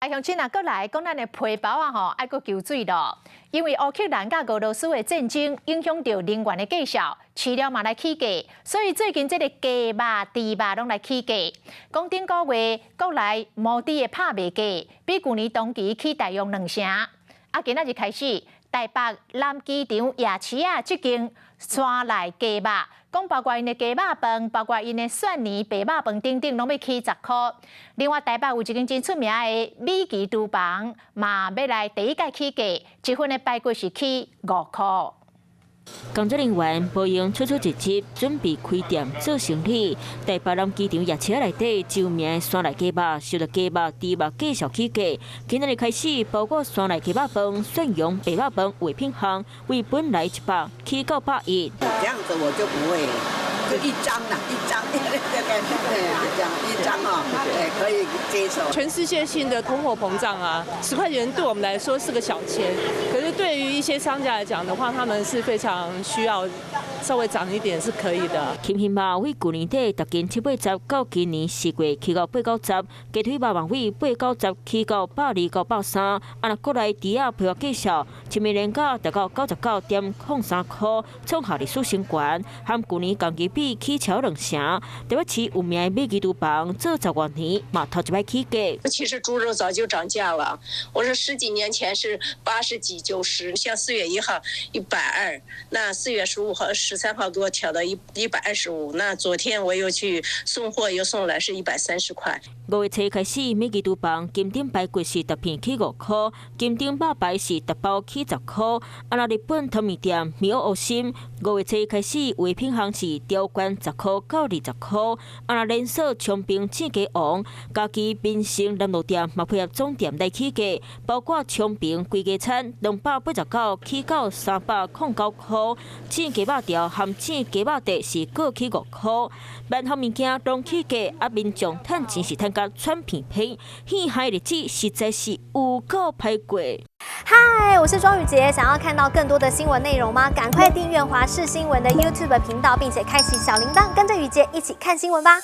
鄉親啊，閣來講咱的皮包啊吼，愛閣求水咯。因為烏克蘭佮俄羅斯的戰爭影響著能源的價數，飼料嘛來起價，所以最近這个雞肉、豬肉攏來起價。講頂個月國內摩的的拍賣價比舊年同期起大約2成。啊，今仔日開始，台北南機場夜市仔這間山內雞肉，講包括𪜶的雞肉飯，包括𪜶的蒜泥白肉飯等等，攏欲起10箍。另外，台北有一間真出名的米奇廚房，嘛欲來第一擺起價，一份的排骨是起5箍。工作人員無閒出出入入，準備開店做生意。台北南機場夜市內底著名的山內雞肉，受著雞肉、豬肉繼續起價。今仔日開始，包括山內雞肉飯、蒜蓉白肉飯為品項，為本來100起到110。這樣子我就不會，就一張啦，一張，對對對，這樣一張哦，對，可以接受。全世界性的通貨膨脹啊，10塊錢對我們來說是個小錢，可是對於一些商家來講的話，他們是非常需要稍微漲一點是可以的。金魚肉為舊年底逐斤七八十，到今年4月起到八九十；雞腿肉嘛為八九十起到120到130。啊，若國內豬仔配合價數，一米連價達到99.03箍，創下歷史新高，和舊年同期比起超2成。台北市有名的米奇廚房做十外年，嘛頭一擺起價。其實豬肉早就漲價了，我說十幾年前是80幾、90，像4月1號120，那4月15號、13號給我調到125，那昨天我又去送貨，又送來是130塊。5月初開始，米奇廚房金頂排骨是逐片起5箍，金頂肉排是逐包起10箍。啊，若日本湯麵店暝屋心，5月初開始，有的品項是調懸10箍到20箍。啊，若連鎖長平煎雞王，家己民生南路店嘛配合總店來起價，包括長平規家餐289起到309箍，煎雞肉條含煎雞肉塊是閣起5箍。萬項物件攏起價，啊，民眾趁錢是趁甲喘鼻鼻，戲害日子實在是有夠歹過。嗨，我是莊宇傑，想要看到更多的新聞內容嗎？趕快訂閱華視新聞的 YouTube 頻道，並且開啟小鈴鐺，跟着宇傑一起看新聞吧。